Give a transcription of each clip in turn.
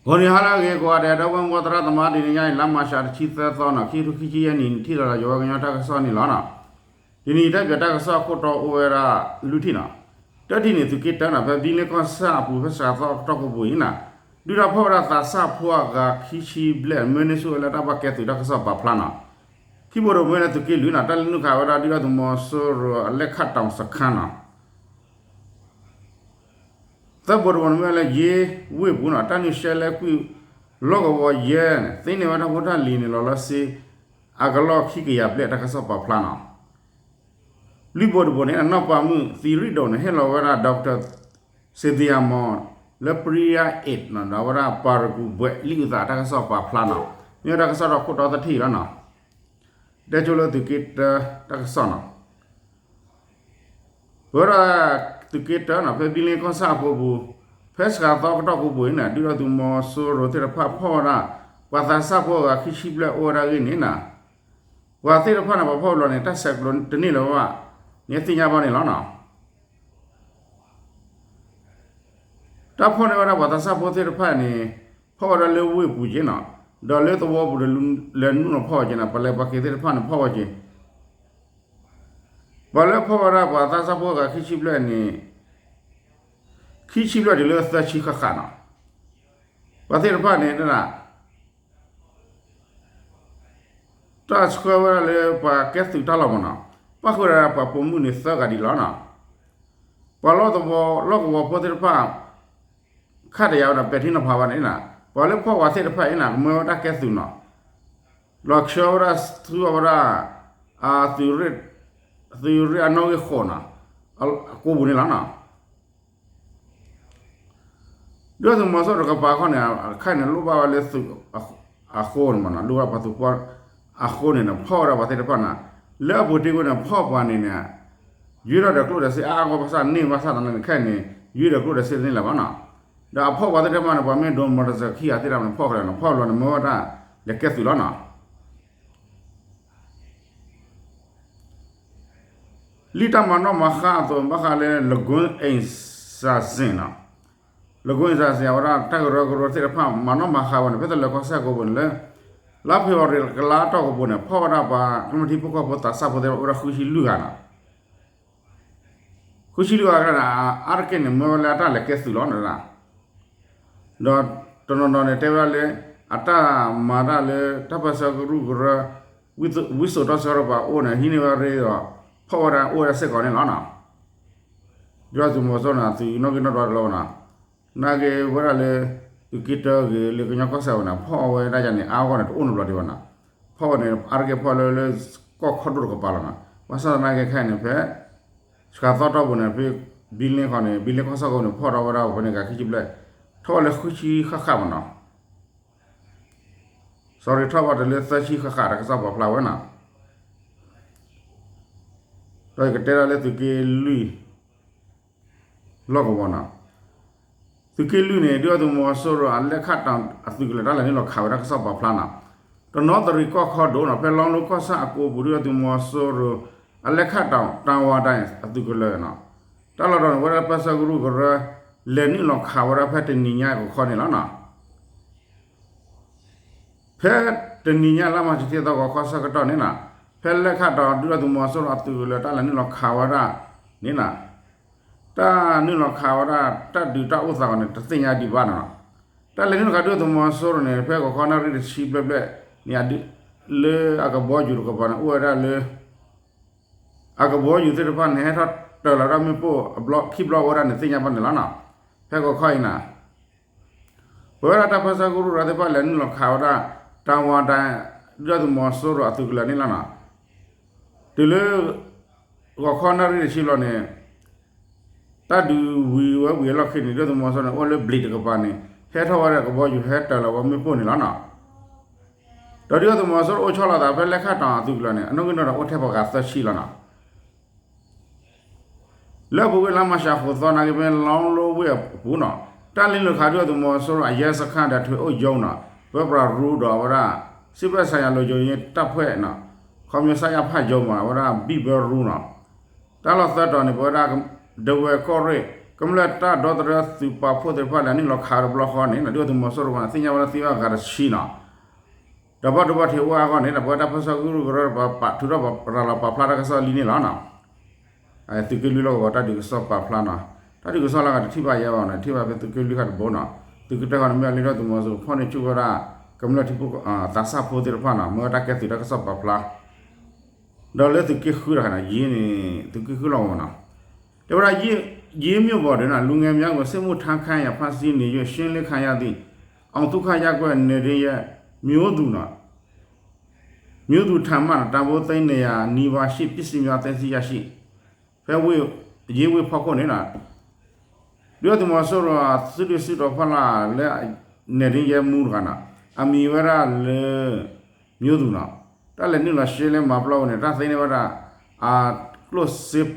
ဂီၤနံၤဟါလၢအဂ့ၤ ကိးဂၤဒဲး ဒီပုၢ်ဝဲၢ်သရၣ်သမါ တနံၤညါအံၤ လါမၤရှး တဆံသၢသီနီၤ ခံကထိခံဆံယဲၢ်နံၣ် နထံၣ်လိာ်သး ယဝဲကညီတၢ်ကစီၣ်န့ၣ်လီၤနီၤ. တနံၤအံၤ တၢ်ပၠးတၢ်ကစီၣ်အခိၣ်တီအိၣ်ဝဲဒၣ်လွံၢ်ထံၣ်နီၤ. တထံၣ်န့ၣ် သုးက့တၢနီၤ ဖဲဘံလ့ကီၢ်ဆၣ်အပူၤ ဖဲစှၤသီအကတီၢ်ကိးပူၤအံၤနီၤ ဒုၣ်ဒါဖီၣ်ဝဲဒၣ်သးစၢ်ဖိအဂၤခံဆံဘျဲၣ် မၢန့ၢ်ဆူၣ်ဝဲလၢတၢ်ဘၣ်ကဲသုးတၢ်ကစီၣ်ပာ်ဖျါနီၤ. ခံဘိတဘိန့ၣ် သုးက့လွံၢ်နီၤ တၢ်လဲၤနုာ်ခးဝဲဒၣ် ဒုၣ်ဒါသုးမီၤစိရိၤအလဲၣ်ခၣ်တီၤစခါနီၤ. သၢဘိတဘိန့ၣ်မ့ၢ်လၢယ့ဝ့ၢ်ပူၤနီၤ တၢ်နုာ်ရှဲလဲကွံာ် လီၢ်ကဝီၤယဲၢ်န့ၣ် သ့န့ၢ်ဝဲတၢ်ဖိတၢ်လံၤန့ၣ် လီၤလၢစ့အကလီၢ်ခံကယၤဘျဲၣ် တၢ်ကစီၣ်ပာ်ဖျါနီၤ. လွံၢ်ဘိတဘိန့ၣ် နီၢ်ပၤမုၣ် သံရံၣ်ဒိၣ်န့ၣ် ဟ့ၣ်လီၤဝဲဒၣ် ဒီကထၢၣ် စ့သံယၤမီၤ လၢ ပရံယါအ့းနီၤ ဒီးဝဲဒၣ်ပၤရကူးဘွဲးလံာ်အုၣ်သး တၢ်ကစီၣ်ပာ်ဖျါနီၤ. မ့ၢ်ဝဲတၢ်ကစီၣ်ဒီးခိၣ်တီသထံၣ်လီၤနီၤ. တဲဆိလၢသုးက့တၢတၢ်ကစီၣ်နီၤ. ပဝဲဒၣ်သုးက့တၢနီၤ ဖဲဘံလ့ကီၢ်ဆၣ်အပူၤပူၤ ဖဲစှၤသီကတီၢ်ကိးပူၤအံၤန့ၣ် ဒုၣ်ဒါသုးမီၤစိရိၤသ့ၣ်တဖၣ်ဖီၣ်ဝဲဒၣ် ပှၤသးစၢ်ဖိအဂၤခံဆံဘျဲၣ်အိၣ်ဝဲဒၣ်အဂ့ၢ်န့ၣ်နီၤ. ပှၤသ့ၣ်တဖၣ်န့ၣ် ပှၤဖီၣ်ဝဲလီၤန့ၣ် တၢ်ဆဲးကျိးတန့ၢ်လၢၤဘၣ်န့ၣ် သ့ၣ်ညါဘၣ်န့ၣ်လီၤနီၤ. တၢ်ဖီၣ်န့ၢ်ဝဲဒၣ်ပှၤသးစၢ်ဖိသ့ၣ်တဖၣ်န့ၣ် ဖီၣ်ဝဲဒၣ်လၢဝ့ၢ်ပူၤက့နီၤ, ဒီးလၢသဝီပူၤဒီး လဲၤနုာ်လီၤဖီၣ်ဝဲက့နီၤ, ပှၤလဲၤပှၤက့ၤသ့ၣ်တဖၣ်န့ၣ် ဖီၣ်ဝဲက့ၤ, ပှၤလၢဖီၣ်ဝဲဒၣ်ပှၤသးစၢ်ဖိအဂၤခံဆံဘျဲၣ်န့ၣ် ခံဆံဘျဲၣ်တုၤလၢသၢဆံဃၣ်ဃၣ်နီၤ, ပှၤသ့ၣ်တဖၣ်န့ၣ် တၢ်ဆှၢဝဲဒၣ်လၢပှၤကဲသုးတၢ်လီၢ်မးနီၤ, ပၣ်ဃုာ်ဝဲဒၣ်ပှၤပိာ်မုၣ်န့ၣ်သၢဂၤဒံးလီၤနီၤ, ပှၤလီၢ်သဝီလီၢ်ကဝီၤဖိသ့ၣ်တဖၣ် ခါတယၤဝဲဒၣ် ပဲာ်ထံနီၤဖးဘၣ်န့ၣ်နီၤ, ပှၤလၢဖီၣ်ဝဲသ့ၣ်တဖၣ်အံၤန့ၣ် ကမၢဝဲတၢ်ကဲသုးနီၤ, လီၤဆှၢဝဲဒၣ်ဆူအဝဲဒၣ် သုးရ့ၣ်အနီၣ်ဂံၢ်ဃိးနီၤ, အကိာ်ပူၤန့ၣ်လီၤနီၤ. ဒုၣ်ဒါသုးမီၤစိရိၤတကပၤခီန့ၣ် ခဲအံၤန့ၣ် လိၣ်ဘၣ်ဝဲလၢသုးအဃိန့ၣ်မးနီၤ, လိၣ်ဘၣ်ပှၤသုးဖိအဃိန့ၣ် ဖီၣ်ဝဲဒၣ်ပှၤသ့ၣ်တဖၣ်နီၤ, လၢအပူၤတ့ၢ်ကွံာ်န့ၣ် ဖီၣ်ပှၤန့ၣ်န့ၣ် ယွ့ထီၣ်ဒီးကျိၣ်ဒီးစ့အါအါဂီၢ်ဂီၢ်ဘၣ်ဆၣ်န့ၣ် ခဲအံၤန့ၣ် ယွ့ဒီးကျိၣ်ဒီးစ့တန့ၢ်လၢၤဘၣ်နီၤ, ဒီးအဖီၣ်ပှၤသ့ၣ်တဖၣ်န့ၣ် ပှၤမ့ၢ်ဒိးမီၤတစဲးခံဂၤသ့ၣ်တဖၣ်န့ၣ် ဖီၣ်လီၤန့ၣ် မၢဝဲဒၣ်လဲၤကဲသုးလီၤနီၤ. လံာ်တၢ်မၤနီၣ်မၤဃါအသိး ဘၣ်ဃးလၢ Lagoon Assassin နီၤ, Lagoon Assassin အဝဲဒၣ်တၢ်ကရၢကရိသ့ၣ်တဖၣ် မၤနီၣ်မၤဃါဝဲန့ၣ် ဖဲတလၢၤကီၢ်စဲၣ်ကိးပူၤန့ၣ်လၢ လါဖ့ၤဘြူၤအါရံၤတကလးတီၢ်ကပူၤန့ၣ် ဖီၣ်ဝဲဒၣ်ပှၤကမျၢၢ်ထံဖိကီၢ်ဖိသးစၢ်ဖိသ့ၣ်တဖၣ်အိၣ်ဝဲဒၣ်ဃုဆံလွံၢ်ဂၤနီၤ, ဃုဆံလွံၢ်ဂၤန့ၣ် အါတက့ၢ်န့ၣ် မၢဝဲလၢအတၢ်လဲၤကဲသုးလီၤနီၤ, ဒီးတနီၤနီၤန့ၣ် တဲဝဲဒၣ်လၢ အတၢ်မၤတၢ်လၢတၢ်ပၢၢ်ဆၢကရူၢ်ကရၢ ဝံစိာ်တီဆှၢတပၤအိၣ်န့ၣ် ဟံးန့ၢ်ဝဲရ့ဒီး ဖီၣ်ဝဲဒၣ်အိၣ်ဝဲဒၣ်စ့ၢ်ကီးန့ၣ်လီၤနီၤ. ဒုၣ်ဒါသုးမီၤစိရိၤန့ၣ် သုးနီၣ်ဂံၢ်နီၣ်ဒွးတလီၤဘၣ်နီၤ, နာ်က့ၤဝဲဒၣ်လၢ သုးက့တၢဂ့ၤ လၢကညီကီၢ်စဲၣ်ဝဲန့ၣ် ဖီၣ်ဝဲဒၣ်ယၤန့ၣ် အါဂီၢ်န့ၣ် တအိၣ်နီတဘျီဒံးဘၣ်နီၤ, ဖီၣ်ဝဲန့ၣ် အါတက့ၢ်ဖီၣ်လၢလၢကီၢ်ခီၣ်ဒိၣ်တကပၤလီၤနီၤ, ဘၣ်ဆၣ်သနာ်က့ခဲအံၤန့ၣ် ဖဲ စှၤသီတီၢ်ပူၤန့ၣ် ဖဲဘံလ့ခီန့ၣ် ဘံလ့ကီၢ်ဆၣ်ကိးန့ၣ် ဖီၣ်ထီၣ်ဝဲဒၣ်ပှၤဖဲန့ၣ်ဂၤခံဆံဘျဲၣ်, ထီၣ်ဝဲလၢဃုဆံဃၣ်ဃၣ်မးနီၤ, sorry ထီၣ်ဘၣ်တလၢသၢဆံဃၣ်ဃၣ် တၢ်ကစီၣ်ပာ်ဖျါဝဲနီၤ. ဒီးယကတဲဒၣ်လၢသုးက့လွံၢ် လီၢ်ကဝီၤနီၤ, သုးက့လွံၢ်န့ၣ် ဒုၣ်ဒါသုးမီၤစိရိၤအလဲၣ်ခၣ်တီၤအသုးကလၢၤ တၢ်လဲၤနုာ်လီၤခးဝဲဒၣ် တၢ်ကစီၣ်ပာ်ဖျါနီၤ, တနီသရံၣ်ကီၢ်ခီဒိၣ်နီၤ ဖဲလီလိကီၢ်ဆၣ်အကိးပူၤ ဒုၣ်ဒါသုးမီၤစိရိၤအလဲၣ်ခၣ်တီၤ တၢ်ဝါဒၣ်အသုးကလၢၤနီၤ, တၢ်လီၢ်တတီၤန့ၣ် ဝဲဒၣ်ပၢၢ်ဆၢကရူၢ်ကရၢ လဲၤနုာ်လီၤခးဝဲဒၣ်ဖဲတနံၤညါဂီၤခီန့ၣ်လီၤနီၤ. ဖဲတနံၤညါလါမၤရှးတဆံသီဂီၤခီဆၢကတီၢ်န့ၣ်နီၤ, ဖဲလဲၣ်ခၣ်တီၤဒုၣ်ဒါသုးမီၤစိရိၤအသုးကလၢၤ တၢ်လဲၤနုာ်လီၤခးဝဲဒၣ်န့ၣ်နီၤ, တၢ်နုာ်လီၤခးဝဲဒၣ် တၢ်ဒုးတၢ်အိၣ်သးအဂီၢ်န့ၣ် တသ့ၣ်ညါဒံးဘၣ်နီၤ. တၢ်လဲၤနုာ်လီၤခးဒုၣ်ဒါသုးမီၤစိရိၤန့ၣ် ဖဲဂီၤခီနၣ်ရံၣ်တဆံဘျဲၣ်ဘျဲၣ်န့ၣ် လၢအကဘီယူၤတကပၤန့ၣ် အိၣ်ဝဲဒၣ်လၢ အကဘီယူၤသ့ၣ်တဖၣ်န့ၣ် ဟဲထီၣ်တၢၤလီၤဝဲဒၣ်မ့ၣ်ပိၢ်အဘျီခံဘျီဝဲဒၣ်န့ၣ် သ့ၣ်ညါဘၣ်န့ၣ်လီၤနီၤ. ဖဲဂီၤခီအံၤနီၤ ပဝဲဒၣ်တၢ်ပၢၢ်ဆၢကရူၢ်ကရၢသ့ၣ်တဖၣ်လဲၤနုာ်လီၤခးဝဲဒၣ် တၢ်ဝါဒၣ် ဒုၣ်ဒါသုးမီၤစိရိၤအသုးကလၢၤန့ၣ်လီၤနီၤ. တုၤလၢ ဂီၤခီနၣ်ရံၣ်တဆံဘျီန့ၣ် တၢ်ဒုးဝံၤဝဲဝံၤအလီၢ်ခံန့ၣ် ဒုၣ်ဒါသုးမီၤစိရိၤန့ၣ် အိၣ်လၢဘျံးတကပၤန့ၣ် ဟဲထီၣ်ဝဲဒၣ်ကဘီယူၤ ဟဲတၢၤလီၤဝဲမ့ၣ်ပိၢ်န့ၣ်လီၤနီၤ. ဒီးဒုၣ်ဒါသုးမီၤစိရိၤအိၣ်ဆီလီၤသးဖဲလဲၣ်ခၣ်တီၤအသုးကလၢၤန့ၣ် အနီၣ်ဂံၢ်နီၣ်ဒီးအိၣ်ထဲပှၤဂၤသၢဆံလီၤနီၤ. လၢအပူၤကွံာ်လါမၤရှးဃိးသီနာ်က့ ဖဲလီလိဝ့ၢ်အပူၤနီၤ တၢ်လဲၤနုာ်လီၤခးဒုၣ်ဒါသုးမီၤစိရိၤအရဲစခန်းဒီးထွေအုပ်ရုံးနီၤ ပၢပြးရူဒီးအဝဲဒၣ် စစ်ဘက်ဆိုင်ရာလုံခြုံရေးတပ်ဖွဲ့နီၤ ခီပညီ စကဖ ရုံးမး အဝဲဒၣ်ဘံၣ်ဘၢရူနီၤ တၢ်လီၢ်သၢတီၤန့ၣ် ပဝဲဒၣ် ဒဝဲၢ်ကီၢ်ရ့ၣ် ကမျၢၢ်တၢ်ဒီသဒၢသုးပာ်ဖှိၣ်သ့ၣ်တဖၣ်လဲၤနုာ်လီၤခးတဘျီဃီန့ၣ် ဒုၣ်ဒါသုးမီၤစိရိၤဘၣ်န့ၣ် သ့ၣ်ညါဝဲလၢသံဝဲအဂၤတဆံနီၤ ဒီးဘၣ်ဒိဘၣ်ထံးအိၣ်အါအဂီၢ်န့ၣ် ပဝဲတၢ်ပၢဆှၢကရူၢ်ကရၢပာ်ထူးထီၣ်ပာ်ဖျါတၢ်ကစီၣ်လံန့ၣ်လီၤ. သုးက့လွံၢ်လီၢ်ကဝီၤတၢ်ဒုးကစီၣ်ပာ်ဖျါနီၤ, တၢ်ဒုးကစီၣ်လၢအဂၤတထံၣ်ဘၣ်ယဲဘၣ်န့ၣ် ထံၣ်ဘၣ်ဖဲသုးက့လွံၢ်ဃာ်တဘိနီၤ, သုးက့တၢ်ဃီန့ၣ်မ့ၢ်အလံဒီးသုးမီၤစိရိၤဖီၣ်န့ၢ်ဆူၣ်ဝဲဒၣ် ကမျၢၢ်ထံဖိ သးစၢ်ဖိသ့ၣ်တဖၣ်နီၤ မ့ၢ်ဝဲတၢ်ကဲသုးတၢ်ကစီၣ်ပာ်ဖျါ ဒီးလၢသုးက့ဃုတခါန့ၣ် ယ့န့ၣ် သုးက့ဃုလီၢ်ကဝီၤနီၤ, တဲဝဲဒၣ် ရေးမြို့ပေါ်တွင် လူငယ်များကို စစ်မှုထမ်းခိုင်းရာ ဖမ်းဆီးနေ၍ ရှင်းလင်းခံရသည့် အောင်သုခရပ်ကွက် နယ်ဒင်းရဲ မျိုးသူနီၤ မျိုးသူထံမှ တန်ဖိုးသိန်းနှစ်ရာနီးပါးရှိ ပစ္စည်းများ သိမ်းဆည်းရရှိ ဖဲဝ့ၢ် ရေးဝ့ၢ်ဖီခိၣ်န့ၣ်နီၤ ဒုၣ်ဒါသုးမီၤစိရိၤ သုးဒုးစုတီၤဖီလာ်လၢ နယ်ဒင်းရဲမှူးတဂၤနီၤ အမံၤဝဲဒၣ်လၢ မျိုးသူနီၤ တၢ်လဲၤနုာ်လီၤရှဲလဲမၤပျီဝဲန့ၣ် တၢ်သ့န့ၢ်ဝဲဒၣ် အကျိၣ်စ့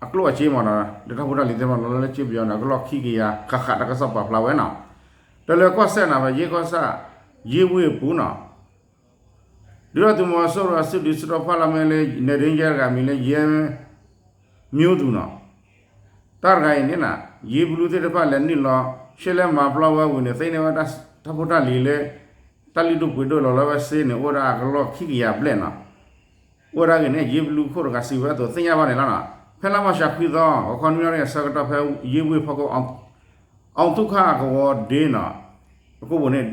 အကျိၣ်အစ့မ့ၢ်နီၤ ဒီးတၢ်ဖိတၢ်လံၤသ့ၣ်တဖၣ်လီၤလၢလၢကၠ့ပယီၤန့ၣ် အကလီၢ်ခံကယၤဃၣ်ဃၣ် တၢ်ကစီၣ်ပာ်ဖျါဝဲနီၤ, ဒီးလၢကီၢ်စဲၣ်နီၤ ဖဲယ့ၢ်ကီၢ်ဆၣ် ယ့ၢ်ဝ့ၢ်အပူၤနီၤ ဒုၣ်ဒါသုးမီၤစိရိၤ အသုးဒုးစုတီၤဖီလာ်မ့ၢ်လၢ နယ်ဒင်းရဲတဂၤ မံၤလၢ ရဲ မျိုးသူနီၤ တၢ်တဂၤအံၤန့ၣ်နီၤ ရေးဘလူးသ့ၣ်တဖၣ်လဲၤနုာ်လီၤ ရှဲလဲမၤပျီဝဲဝံၤန့ၣ် သ့န့ၢ်ဝဲဒၣ် တၢ်ဖိတၢ်လံၤလၢ တၢ်လုၢ်ဒိၣ်ပှ့ၤဒိၣ်လီၤလၢဝဲစ့န့ၣ် အိၣ်ဝဲဒၣ်အကလီၢ်ခံကယၤဘျဲၣ်နီၤ အိၣ်ဝဲဒၣ်ဂ့ၤန့ၣ် ရေးဘလူးခိၣ်တဂၤစံးဝဲအသိး သ့ၣ်ညါဘၣ်န့ၣ်လီၤနီၤ. ဖဲလါမးရှးခွံသီ ဂီၤခီနွံနၣ်ရံၣ်အဆၢကတီၢ် ဖဲရေးဝ့ၢ်ဖီခိၣ် အောင်သုခအကဝီၤဒ့နီၤ အကိပူၤန့ၣ်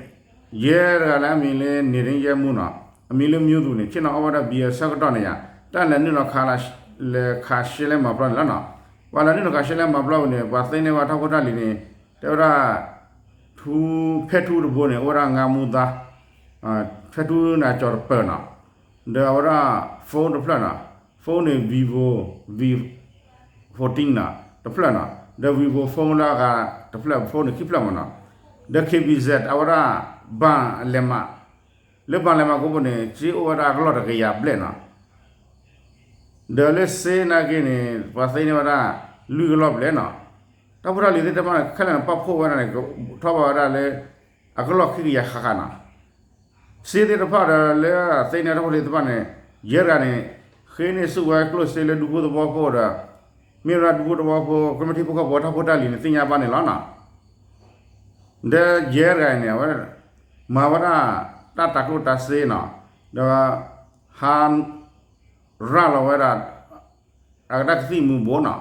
ရဲတဂၤလၢအမံၤလၢ နယ်ဒင်းရဲမှူးနီၤ အမံၤလၢ မျိုးသူ န့ၣ် ဆ့ၣ်နီၤအီၣ်ဝဲဒၣ်ဘံအဆၢကတီၢ်န့ၣ်ယါ တၢ်လဲၤနုာ်လီၤခး လဲၤခးရှဲလဲမၤပျီန့ၣ်လီၤနီၤ. ပှၤလဲၤနုာ်လီၤခးရှဲလဲမၤပျီဝံၤန့ၣ် ပှၤသ့န့ၢ်ဝဲတၢ်ဖိတၢ်လံၤန့ၣ် တဲဝဲဒၣ် ထူ ဖဲထူတဘိန့ၣ် အိၣ်ဝဲဒၣ်ငါးမူသား ဖဲထူန့ၣ်အကၠီၤတပၢၢ်နီၤ ဒီးအဝဲဒၣ် phone တဖျၢၣ်နီၤ phone န့ၣ် Vivo V fourteen နီၤ တဖျၢၣ်နီၤ ဒီး Vivo phone လၢအဂၤတဖျၢၣ် phone န့ၣ်ခံဖျၢၣ်မ့ၢ်နီၤ ဒီး K B Z အဝဲဒၣ် ဘဏ်လဲမး လၢဘဏ်လဲမးကိပူၤန့ၣ် စ့အိၣ်ဝဲဒၣ်အကလီၢ်တကယၤဘျဲၣ်နီၤ ဒီးလၢစ့နာ်က့န့ၣ် ပှၤသ့န့ၢ်ဝဲဒၣ် လွံၢ်ကလီၢ်ဘျဲၣ်နီၤ တၢ်ဖိတၢ်လံၤသ့ၣ်တဖၣ်န့ၣ် ခဲလၢာ်န့ၣ် ပာ်ဖှိၣ်ဝဲဒၣ်န့ၣ် ထီၣ်ဘၣ်ဝဲဒၣ်လၢ အကလီၢ်ခံကယၤဃၣ်ဃၣ်နီၤ စ့သ့ၣ်တဖၣ်ဒီးလၢသ့န့ၢ်တၢ်ဖိတၢ်လံၤသ့ၣ်တဖၣ်န့ၣ် ယဲၢ်တဂၤန့ၣ် ဃ့န့ၢ်ဆူၣ်ဝဲကျိၣ်စ့လၢဒူဖိသဝီဖိဒီး မ့ၢ်ဝဲဒၣ်ဒူဖိသဝီဖိ ကမျၢၢ်ထံဖိကီၢ်ဖိတၢ်ဖိတၢ်လံၤန့ၣ် သ့ၣ်ညါဘၣ်န့ၣ်လီၤနီၤ ဒီးယဲၢ်တဂၤန့ၣ် အဝဲ မၤဝဲဒၣ် တၢ်တၤကျိၣ်တၤစ့နီၤ ဒီး ဟး ရၤလီၤဝဲဒၣ် အကတၢၢ်ကသံၣ်မူၤဘှီးနီၤ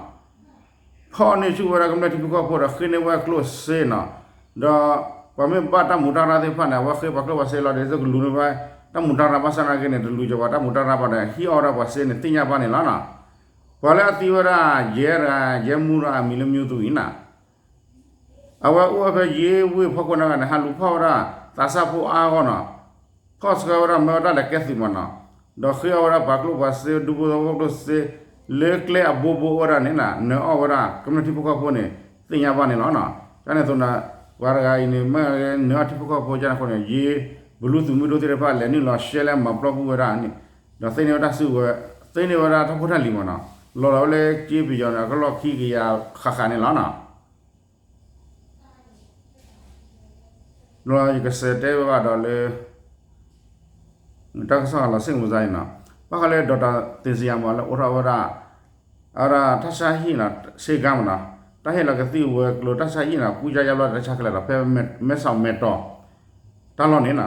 ဖီၣ်န့ၢ်ဆူၣ်ဝဲဒၣ်ကမျၢၢ်ထံဖိကီၢ်ဖိဒီးဃ့န့ၢ်ဝဲကျိၣ်စ့နီၤ ဒီးပှၤမ့ၢ်ဘၣ်တၢ်မူးတၢ်ရၢ်သ့ၣ်တဖၣ်န့ၣ် အဝဲဃ့ပှၤကျိၣ်ပှၤစ့လီၤဒီး သုကလူၤန့ၢ်ဝဲ တၢ်မူးတၢ်ရၢ်ဘၣ်ဆၣ်နာ်က့န့ၣ် တလူၤကီၤပှၤတၢ်မူးတၢ်ရၢ်ဘၣ်ဒီး ဟံးအီၣ်ဝဲဒၣ်ပှၤစ့န့ၣ် သ့ၣ်ညါဘၣ်န့ၣ်လီၤနီၤ ပှၤလၢအသံဝဲဒၣ်ယဲၢ်တဂၤ ယဲၢ်မူဒီးအမံၤလၢမျိုးသူအံၤနီၤ အဝဲအိၣ်ဝဲဖဲယ့ၢ်ဝ့ၢ်ဖီခိၣ်နာ်က့န့ၣ် ဟးလူၤဖီၣ်ဝဲဒၣ် သးစၢ်ဖိအါအါဂီၢ်နီၤ ဖီၣ်ဆှၢဝဲဒၣ်မၢဝဲဒၣ်လဲၤကဲသုးမ့ၢ်နီၤ ဒီးဃ့အီၣ်ဝဲဒၣ်ပှၤကျိၣ်ပှၤစ့ ဒူဖိသဝီဖိကျိၣ်စ့ လၢကျဲအဘိဘိအိၣ်ဝဲဒၣ်န့ၣ် နၢၤအီၣ်ဝဲဒၣ် ကမျၢၢ်ထံဖိကီၢ်ဖိန့ၣ် သ့ၣ်ညါဘၣ်န့ၣ်လီၤနီၤ ကန့ၣ်အသိးန့ၣ် ပှၤတဂၤအံၤန့ၣ် မ့ၢ်နၢၤအီၣ်ထံဖိကီၢ်ဖိကန့ၣ်အဃိန့ၣ် ယ့ၢ်ဘလူးသုးမုၢ်ဒိၣ်သ့ၣ်တဖၣ်လဲၤနုာ်လီၤရှဲလဲမၤပျီကွံာ်ဝဲဒၣ်န့ၣ် ဒီးသ့န့ၢ်ဝဲတၢ်စုကဝဲၤ သ့န့ၢ်ဝဲဒၣ်တၢ်ဖိတၢ်လံၤမ့ၢ်နီၤ လီၤလီၤဝဲလၢကၠ့ပယီၤန့ၣ် အကလီၢ်ခံကယၤဃၣ်ဃၣ်န့ၣ်လီၤနီၤ ဒီးယကစံးတဲဝဲဘၣ်ဒီးလၢ တၢ်ကစီၣ်လီၤစ့ၣ်ကမူၤစါအံၤနီၤ ဘၣ်ဃးလၢ ဒီးတၢ်သ့ၣ်စံယါမး လၢအိၣ်ထီၣ်ဝဲဒၣ် အဝဲဒၣ်တၢ်ဆါဟံၣ်နီၤ စ့ကါမ့ၢ်နီၤ တၢ်ဟ့ၣ်လီၤကသံၣ်ဝဲၤကျိၤ တၢ်ဆါဟံၣ်နီၤ ကူကါယါဘျီတၢ်ဆါကလဲၤဒီး ဖဲမဲဆီးမဲတီၤ တၢ်လီၢ်န့ၣ်နီၤ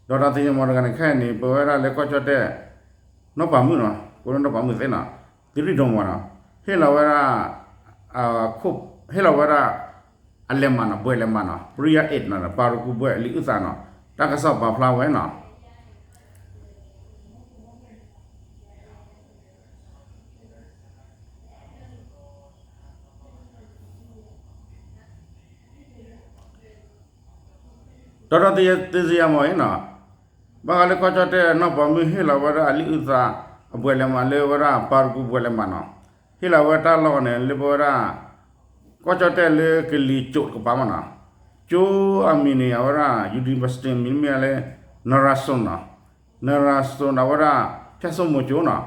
ဒီးတၢ်သ့ၣ်ညါမးတဂၤန့ၣ် ခဲအံၤန့ၣ် ပဝဲဒၣ်လၢကီၢ်ကၠီၣ်တဲၣ် နီၢ်ပၤမုၣ်နီၤ ကိးလၢနီၢ်ပၤမုၣ်သ့ၣ်နီၤ သရံၣ်ဒိၣ်မးနီၤ ဟ့ၣ်လီၤဝဲဒၣ် ဟ့ၣ်လီၤဝဲဒၣ် အလဲၤမးနီၤ ဘှဲးလဲၤမးနီၤ ပရံယါအ့းနီၤ ပၤရကူဘှဲးလံာ်အုၣ်သးနီၤ တၢ်ကစီၣ်ပာ်ဖျါဝဲနီၤ ဒီးတၢ်သ့ၣ်စံယါမးအံၤနီၤ ဘၣ်ဃးလၢကီၢ်ကၠီၣ်တဲၣ်နီၢ်ပၤမုၣ်ဟ့ၣ်လီၤဝဲဒၣ်အလံာ်အုၣ်သး အဘှဲးလဲၤမးလၢဝဲဒၣ်ပၤရကူဘှဲးလဲၤမးနီၤ ဟ့ၣ်လီၤဝဲတၢ်လီၢ်န့ၣ် လၢပဝဲဒၣ် ကီၢ်ကၠီၣ်တဲၣ်လၢကလံၤကၠိးတကပၤမးနီၤ ကၠိအမံၤန့ၣ် အဝဲဒၣ် university မံၤမ့ၢ်လၢ နရၤစိၤနီၤ နရၤစိၤန့ၣ် အဝဲဒၣ် ဖၠၣ်စိမိၤကၠိနီၤ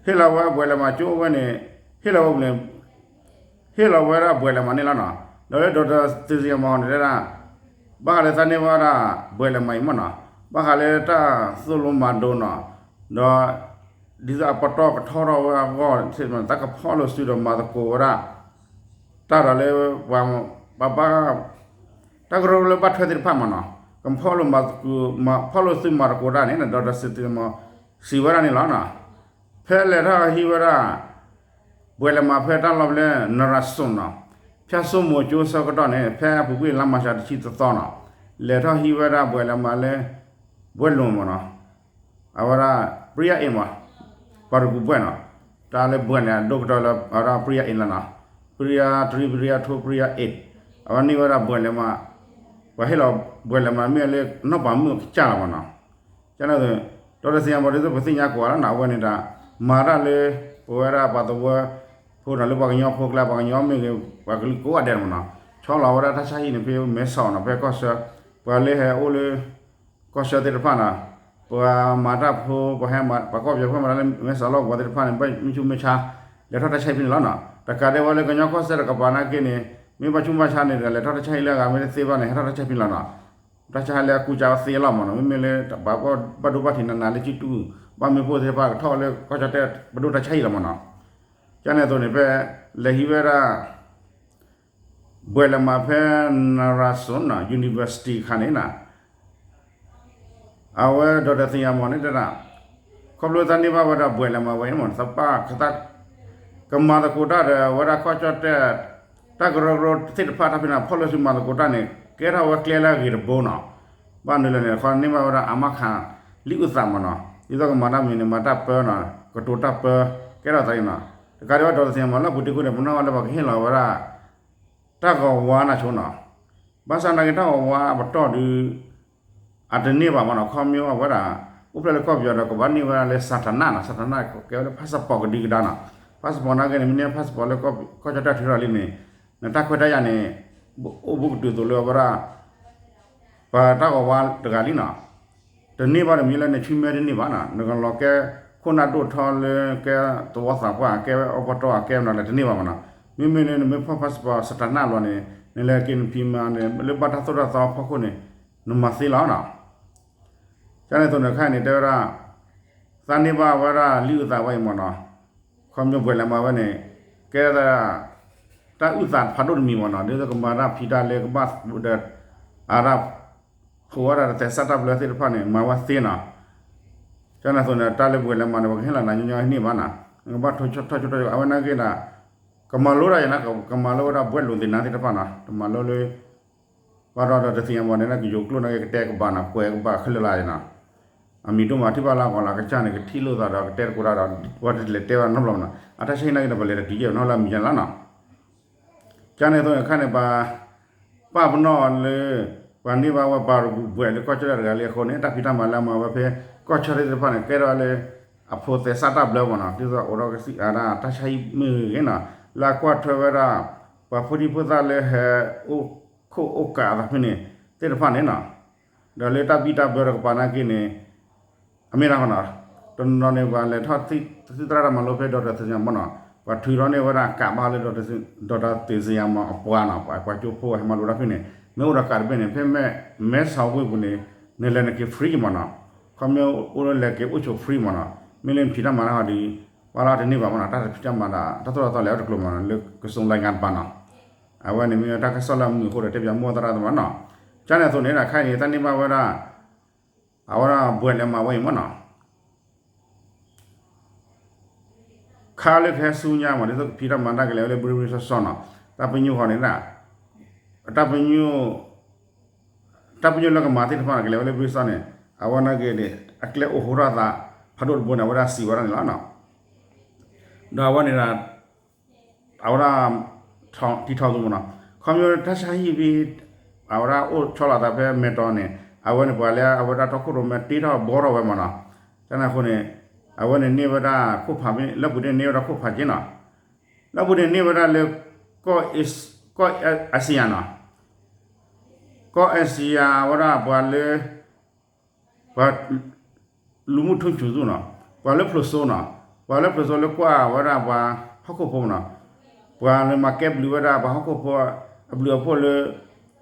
ဟ့ၣ်လီၤဝဲအဘှဲးလဲၤမးကၠိအဝဲန့ၣ် ဟ့ၣ်လီၤဝဲန့ၣ် ဟ့ၣ်လီၤဝဲဒၣ်ဘှဲးလဲၤမးန့ၣ်လီၤနီၤ ဒီးလၢဒီးတၢ်သ့ၣ်စံယါမးန့ၣ်တဲဒၣ် ဘၣ်ဃးလၢသးန့ၢ်ဝဲဒၣ်ဘှဲးလဲၤမးအံၤမးနီၤ ဘၣ်ဃးလၢတၢ်သိၣ်လိမၤဒိးနီၤ ဒီး ဒ်သိးအပတီၢ်ကထီထီၣ်ဝဲအဂီၢ် တၢ်ကဖီၣ်လိာ်စုဒီးမၤသကိးဝဲဒၣ် တၢ်ဒီးလၢ ပှၤဘၣ် တၢ်ကရၢကရိလၢဘၣ်ထွဲသ့ၣ်တဖၣ်မ့ၢ်နီၤ, ကဖီၣ်လိာ်မၤသကိး ဖီၣ်လိာ်သုးမၤသကိးတၢ်န့ၣ် ဒီးဒီးစံးမီၤ စံးဝဲဒၣ်န့ၣ်လီၤနီၤ. ဖဲလဲၤထီၣ်ဟံးဝဲဒၣ် ဘှဲးလဲၤမၤဖဲတၢ်လီၢ်ဖဲလဲၣ် နရၤစိၤနီၤ, ဖၠၣ်စိမိၤကၠိဆၢကတီၢ်န့ၣ် ဖဲအပူၤကွံာ်လါမၢ်ၡးတဆံတသီနီၤ, လဲၤထီၣ်ဟံးဝဲဒၣ်ဘှဲးလဲၤမၤလၢ ဘှဲးလိၤမ့ၢ်နီၤ အဝဲဒၣ် ပရံယါအ့ၣ်မး ပှၤတကူးဘှဲးနီၤ, တၢ်လၢဘှဲးန့ၣ် အဒိၣ်ကတၢၢ်လၢအဝဲဒၣ်ပရံယါအ့ၣ်လီၤနီၤ, ပရံယါတရံ ပရံယါထိ ပရံယါအ့ၣ်, အဝဲန့ၢ်ဝဲဒၣ်ဘှဲးလဲၤမး, ပှၤဟ့ၣ်လီၤဘှဲးလဲၤမးမ့ၢ်လၢနီၢ်ပၤမုၣ်အကစၢ်လီၤမ့ၢ်နီၤ, ကန့ၣ် ဒီးတသ့ၣ်ညါဘၣ်ဒ်သိးပသ့ၣ်ညါကိးဂၤလီၤနီၤ, အဝဲန့ၣ်တၢ် မၤတၢ်လၢ ပဝဲဒၣ်ပှၤသဝီဖိဒီးလၢပှၤကညီဖိကျါ ပှၤကညီမ့ၢ်ဂ့ၤ ပှၤကလုာ်ကိးဂၤဒဲးမ့ၢ်နီၤ, ဆီလီၤဝဲဒၣ်တၢ်ဆါဟံၣ်န့ၣ် ဖဲမဲဆီးနီၤ ဖဲကီၢ်ဆၢ, ပှၤလၢဟဲအိၣ်လၢ ကီၢ်ဆၢသ့ၣ်တဖၣ်နီၤ, ပှၤမၤတၢ်ဖိ ပှၤဟဲမၤ ပှၤကီၢ်ပယီၤဖိမၤတၢ်လၢမဲဆီးလီၢ်ကဝီၤသ့ၣ်တဖၣ်န့ၣ် ဘၣ်မုၢ်ဆူၣ်မုၢ်ဆါ လဲၤထီၣ်တၢ်ဆါဟံၣ်ဖဲန့ၣ်လီၤနီၤ, တကးဒံးဝဲလၢကညီကီၢ်စဲၣ်တကပၤနာ်က့န့ၣ် မ့ၢ်ဘၣ်ဆူၣ်ဘၣ်ဆါန့ၣ်ဒီး လဲၤထီၣ်တၢ်ဆါဟံၣ်လၢအဂၤမ့ၢ်တသ့ဘၣ်န့ၣ် ဟဲထီၣ်တၢ်ဆါဟံၣ်ဖဲန့ၣ်လီၤနီၤ, တၢ်ဆါဟံၣ်လၢအကူကၢသ့လီၤမ့ၢ်နီၤ, မ့မ့ၢ်လၢ ဘၣ်ဒိဘၣ်ထံးနးနးလၢကံတူၢ် ဘၣ်မ့ၢ်ပိၢ်သ့ၣ်တဖၣ်ကထီၣ်လၢကီၢ်ကၠီၣ်တဲၣ် ပဒိၣ်တၢ်ဆါဟံၣ်လီၤမ့ၢ်နီၤ, ကန့ၣ်အသိးန့ၣ် ဖဲလဲၤဟံးဝဲဒၣ် ဘှဲးလဲၤမးဖဲ နရၤစိၤနီၤ university ခါန့ၣ်နီၤ, အဝဲဒီးတသ့ၣ်ညါမ့ၢ်န့ၣ်တဲဒၣ်, ခီဖျိသးန့ၢ်ဘၣ်ဝဲဒၣ်ဘှဲးလဲၤမးဝဲအံၤမ့ၢ် သးပၢ်ကသး ကမၤသကိးတၢ်ဒီးဝဲဒၣ်ကီၢ်ကၠီၣ်တဲၣ် တၢ်ကရၢကရိသ့ၣ်တဖၣ်တၢ်ဖဲန့ၣ် ဖီၣ်လိာ်စုမၤသကိးတၢ်န့ၣ် ကဲထီၣ်ဝဲကျဲလၢအဂ့ၤတဘိနီၤ, ဘၣ်နုၤလဲၣ်န့ၣ် ခီန့ၢ်ဘၣ်ဝဲဒၣ်အမါခး လံာ်အုၣ်သးမ့ၢ်နီၤ, ဒ်သိးကမၤတၢ်မနုၤန့ၣ် မၤတၢ်ပၢနီၤ, ကတိၤတၢ်ပၢ ကဲထီၣ်သးအံၤနီၤ, တကးဒံးဘၣ်ဒီးတသ့ၣ်ညါမ့ၢ်လၢပူၤတ့ၢ်ခိၣ်န့ၣ် ပနီၣ်ဝဲလၢပှၤကဟ့ၣ်လီၤဝဲဒၣ် တၢ်ဂီၤဝါနၢ်ဆိနီၤ, ဘၣ်ဆၣ်နာ်က့တၢ်ဂီၤဝါအပတီၢ်ဒုး အတန့ၢ်ဘၣ်မ့ၢ်နီၤ, ခီဖျိအဝဲဒၣ် အိၣ်ဖျဲၣ်လၢကီၢ်ပယီၤဒီးကဘၣ်န့ၢ်ဝဲဒၣ်လၢ စးထနၣ်နီၤ, စးထနၣ်ကဲဝဲလၢ passport ကဒံကဒါနီၤ, passport နာ်က့န့ၣ် မ့ၢ်န့ၢ် passport လၢကီၢ်ကၠီၣ်တဲၣ်ထုးထီၣ်လံန့ၣ် နတၢ်ခွဲးတၢ်ယာ်န့ၣ် အိၣ်ဘူးကတုၤသိးလၢအဝဲဒၣ် ပှၤတၢ်ဂီၤဝါတဂၤလံနီၤ, တန့ၢ်ဘၣ်တမံၤလၢနဆွံမဲတန့ၢ်ဘၣ်နီၤ, နကလီၤကဲခိၣ်နၢ်ဒိၣ်ထီလၢကဲသဝီသးပှၢ် ကဲအီပတီၢ် ကဲမနုၤလဲၣ်တန့ၢ်ဘၣ်မ့ၢ်နီၤ, မ့မ့ၢ်လၢနမ့ၢ်ဖီၣ် passport စးထနၣ်လီၤန့ၣ် နလဲၤက့ၤနဖံးမၤန့ၣ် လၢဘၣ်တၢ်သိၣ်တၢ်သီဖီခိၣ်န့ၣ် နမၤသ့လီၤနီၤ, ကန့ၣ်အသိးန့ၣ် ခဲအံၤန့ၣ် တဲဝဲဒၣ် သးန့ၢ်ဘၣ်ဝဲဒၣ်လံာ်အုၣ်သးဝဲအံၤမ့ၢ်နီၤ, ခီဖျိဘှဲးလဲၤမးဝဲန့ၣ် ကဲဒၣ် တၢ်အုၣ်သးဖးဒိၣ်တမံၤမ့ၢ်နီၤ, ဒ်သိးကမၤတၢ်ဖံးတၢ်လၢကဘၣ်ဒီး အဝဲဒၣ် ဖိးဝဲဒၣ်တသဲးစးတၢ်ဘျၢသ့ၣ်တဖၣ်န့ၣ် မၤဝဲသ့နီၤ, ကန့ၣ်အသိးန့ၣ် တၢ်လၢဘှဲးလဲၤမးန့ၣ် ပှၤကဟ့ၣ်လီၤနၤညီညီဟဲန့ၢ်ဘၣ်နီၤ, နကဘၣ်ထိၣ်ဆိထီၣ်ဆိထီၣ် အဝဲနာ်က့ဒီး ကမၤလိဒၣ်ယၤနီၤ, ကမၤလိဝဲဒၣ်ဘှဲးလိာ်သ့ၣ်နါသ့ၣ်တဖၣ်နီၤ, တမၤလိလၢ ဘၣ်ဒီးဒီးတသ့ၣ်ညါမ့ၢ်န့ၣ် ကယိၤကျိၣ်နာ်က့ကတဲကဘၣ်နီၤ, ကွဲးကဘၣ်ခဲလၢာ်လၢ်နီၤ, အမံၤဒိၣ်မးထံၣ်ဘၣ်လၢအဂီၢ်လၢအကစၢ်န့ၣ် ကထံၣ်လိာ်သးဒီးကတဲသကိးတၢ်ဒီး ပှၤတလဲၤတဲဘၣ်နီတဘျီမ့ၢ်နီၤ, အတၢ်ဆါဟံၣ်နာ်က့ဒီး ပလဲၤတတုၤယဲၢ်နီတဘျီလၢအမံၤညါလီၤနီၤ, ကန့ၣ်အသိးန့ၣ် ခါန့ၣ် ပှၤ ပာ်ပနီၣ်လၢ ပှၤန့ၢ်ဘၣ်ဝဲပှၤတကူးဘှဲးလၢကီၢ်ကၠီၣ်တဲၣ်တဂၤလံအဃိန့ၣ် တၢ်ဖံးတၢ်မၤလၢအမၤဝဲဖဲ ကီၢ်ဆၢသ့ၣ်တဖၣ်န့ၣ် ကဲထီၣ်လၢ အဖိးသဲးစးတၢ်ဘျၢမ့ၢ်နီၤ, ဒ်သိးအိၣ်ဒီးကစံးအါဒၣ်တၢ်ဆါဟံၣ်မ့ၢ်ဂ့ၤနီၤ, လၢအကွၢ်ထွဲဝဲဒၣ် ပှၤဖိဒံဖိသၣ်လၢဟဲအိၣ်ခိၣ်အိၣ်ကးအသးဖဲန့ၣ် သ့ၣ်တဖၣ်န့ၣ်နီၤ, ဒီးလၢတၢ်ဘံၣ်တၢ်ဘၢတကပၤနာ်က့န့ၣ် အမ့ၢ်ဒၣ်နီၤ, တနီၤန့ၣ် ပှၤလဲၤထီၣ်သုးသရၣ်တၢ်မၤလိဖဲ ဒီးတၢ်သ့ၣ်ညါမ့ၢ်နီၤ, ပှၤထုးထီၣ်န့ၢ်ဝဲဒၣ်ကးဘၣ်လၢ ဒီးတၢ်သ့ၣ်ညါမ့ၢ်အပှၤနီၤ, ပှၤကၠိဖိဟဲမၤလိတၢ်ဖဲန့ၣ် မ့ၢ်အိၣ်ဒီးကးတဘ့ၣ်န့ၣ် ဖဲမဲ မဲဆီးဝ့ၢ်ပူၤန့ၣ် နလဲၤနက့ၤ free မ့ၢ်နီၤ, ခီမ့ၢ်အိၣ်လၢလဲၤက့ၤအိၣ်ဆိး free မ့ၢ်နီၤ, မ့ၢ်လၢနဖံးတၢ်မၤတၢ်ဟီဒ် ပှၤလၢတန့ၢ်ဘၣ်မ့ၢ်နီၤ, တၢ်ဖံးတၢ်မၤဒၣ် တၢ်သိၣ်တၢ်သီလဲၤအီၤတကျိၤမ့ၢ်နီၤ, လၢကစိၤလၢငါတပၤနီၤ, အဝဲန့ၣ်မ့ၢ်တၢ်ကစီၣ်လၢအမုာ်အဃိဒီး တဲပၠးမိၢ်သရၣ်သမါနီၤ, ကန့ၣ်အသိးန့ၣ် ခါအံၤန့ၣ် တၢ်န့ၢ်ဘၣ်ဝဲဒၣ် အဝဲဒၣ်ဘှဲးလဲၤမးဝဲအံၤမ့ၢ်နီၤ, ခါလၢကဟဲဆူညါမ့ၢ် ဒ်သိးကဖံးတၢ်မၤတၢ်ကလဲၤဝဲလၢဘြ့ဘြ့စီစီနီၤ, တၢ်ပညိၣ်ဃီန့ၣ်ဒၣ် တၢ်ပညိၣ် တၢ်ပညိၣ်လၢကမၤသ့ၣ်တဖၣ်န့ၣ် ကလဲၤဝဲလၢဘြ့စီန့ၣ် အဝဲနာ်က့န့ၣ် အကျဲအိၣ်ဟိထီၣ်သး ဖးဒိၣ်တဘိန့ၣ် အဝဲဒၣ်စံးဝဲဒၣ်န့ၣ်လီၤနီၤ, ဒီးအဝဲန့ၣ်ဒၣ် အဝဲဒၣ် တံၤထီၣ်သူမ့ၢ်နီၤ, ခီဖျိတၢ်ဆါဟံၣ်ဖဲ အဝဲဒၣ်အိၣ်ဆီလီၤသးဖဲမဲာ်တီၤန့ၣ် အဝဲန့ၣ်ပှၤလၢအဝဲဒၣ်တီခိၣ်ရိၣ်မဲတ့ထီၣ်ဘှီထီၣ်ဝဲမ့ၢ်နီၤ, ကန့ၣ်အဃိန့ၣ် အဝဲန့ၣ်န့ၢ်ဝဲဒၣ်ခိၣ်ဖး လၢပူၤန့ၣ်န့ၢ်ဝဲဒၣ်ခိၣ်ဖးက့နီၤ, လၢပူၤန့ၣ်န့ၢ်ဝဲဒၣ်လၢ ကီၢ်အ့စံယၤနီၤ, ကီၢ်အ့စံယၤဝဲဒၣ်ပှၤလၢ ပှၤ လူမှုထူးချွန်စုနီၤ, ပှၤလၢဖျိးစိနီၤ, ပှၤလၢဖျိးစိလၢကွၢ်ဝဲဒၣ်ပှၤဟီၣ်ခိၣ်ဖိနီၤ, ပှၤလၢမၤကဲဘျုးဝဲဒၣ်ပှၤဟီၣ်ခိၣ်ဖိ အဘျုးအဖှိၣ်လၢ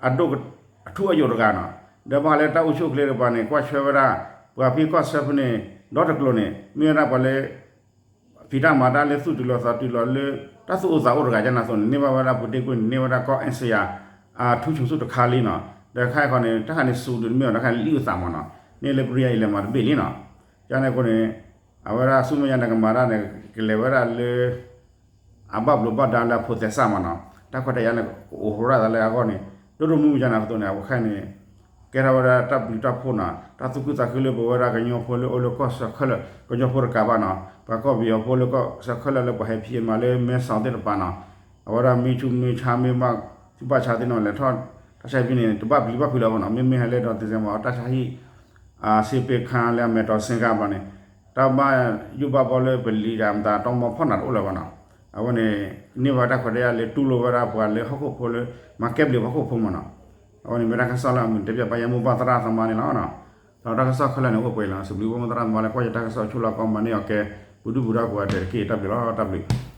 အဒိၣ်အထူအယိာ်တဂၤနီၤ, ဒီးဘၣ်ဃးလၢတၢ်အိၣ်ဆူၣ်အိၣ်ချ့တကပၤန့ၣ် ကွၢ်ဆၢဝဲဒၣ် ပှၤဖံးကီၢ်ဆၢဖဲန့ၣ် ဒီတကျိၤန့ၣ် မ့ၢ်ဝဲဒၣ်ပှၤလၢ ဖ ဖံးတၢ်မၤတၢ်လၢသူၣ်တုၤလီၤသးတုၤလီၤလၢ တၢ်သူၣ်အိၣ်သးအိၣ်တဂၤကန့ၣ်အသိးန့ၣ် န့ၢ်ဘၣ်ဝဲဒၣ်ပူၤတ့ၢ်ကွံာ်န့ၣ် န့ၢ်ဝဲဒၣ်ကီၢ်အဲၣ်စယၤ အထူးချွန်ဆု တခါလံနီၤ. ဒီးခဲအံၤဃီန့ၣ် တၢ်ခါန့ၣ် စူးဒုးတမ့ၢ်အီၤ တၢ်ခါန့ၣ်လံၣ်အုၣ်သးမးနီၤ, န့ၢ်လၢပရံယါအံၤလဲၤမၤတဘ့ၣ်လံနီၤ. ကန့ၣ်အဃိန့ၣ် အဝဲဒၣ်ဆူမဲာ်ညါန့ၣ် ကမၤတၢ်န့ၣ် ကလဲၤဝဲဒၣ်လၢ အဘၣ်ဘျိးဘၣ်ဒါလၢအဖိးသဲစးမးနီၤ, တၢ်ခွဲးတၢ်ယာ်န့ၣ် ကအိးထီၣ်ဒၣ်သးလၢအဂီၢ်န့ၣ် ဒိၣ်ဒိၣ်မုၢ်မုၢ်ယါန့ၣ်အသိးန့ၣ် အဝဲခဲအံၤန့ၣ် ကဲထီၣ်ဝဲဒၣ်တၢ်ဘျုးတၢ်ဖှိၣ်နီၤ, တၢ်သူၣ်ခုသးခုလၢပဝဲဒၣ်ကညီဖိလၢအိၣ်လၢကီၢ်ဆၢခဲလၢာ် ကညီဖိတကးဘၣ်နီၤ, ပှၤကီၢ်ပယီၤဖိလၢကီၢ်ဆၢခဲလၢာ်လၢပှၤဟဲဖံးမၤလၢမဲဆီးသ့ၣ်တဖၣ်နီၤ, အဝဲဒၣ်မ့ၢ်ဆူးမ့ၢ်ဆါမ့ၢ်ဘၣ်ဆူးဘၣ်ဆါသ့ၣ်နီၤ လဲၤထီၣ်တၢ်ဆါဟံၣ်ဖဲန့ၣ် တဘၣ်ပျံၤဘၣ်ဖုးလၢၤဘၣ်နီၤ, မ့မ့ၢ်ဟဲလၢဒီး December အီၤတၢ်ဆါဟံၣ် အစ့ပ့ခါလၢအမဲာ်တီၤစ့ၢ်ကီးဘျီန့ၣ် တၢ်ဘၣ်ယိၣ်ဘၣ်ဘီလၢပလံၤတၢ်မတၤတီမီဖီၣ်နၤတအိၣ်လၢၤဘၣ်နီၤ, အဝဲန့ၣ် န့ၢ်ဘၣ်တၢ်ခွဲးတၢ်ယာ်လၢတူၢ်လိာ်ဝဲဒၣ်ပှၤလၢဟီၣ်ခိၣ်ဖိလၢ မၤကဲဘျုးပှၤဟီၣ်ခိၣ်ဖိမးနီၤ, အဝဲန့ၣ်မ့ၢ်တၢ်ကစီၣ်လၢအမုာ်တဲပၠးဘၣ်ယမိၢ်ပၢ်သရၣ်သမါန့ၣ်လီၤ. ဒီးတၢ်ကစီၣ်ခဲလၢာ်န့ၣ် အိၣ်ပှဲၤလီၤ စံးဘျုးမိၢ်သရၣ်သမါလၢကွၢ်ယတၢ်ကစီၣ် ဆိၣ်လီၤကီးမၤန့ၢ်အီၤကဲ ပူၤဒုၣ်ပူၤဒါကိးဂၤဒဲးတက့ၢ် တၢ်ဘျုးလီၤ တၢ်ဘျုး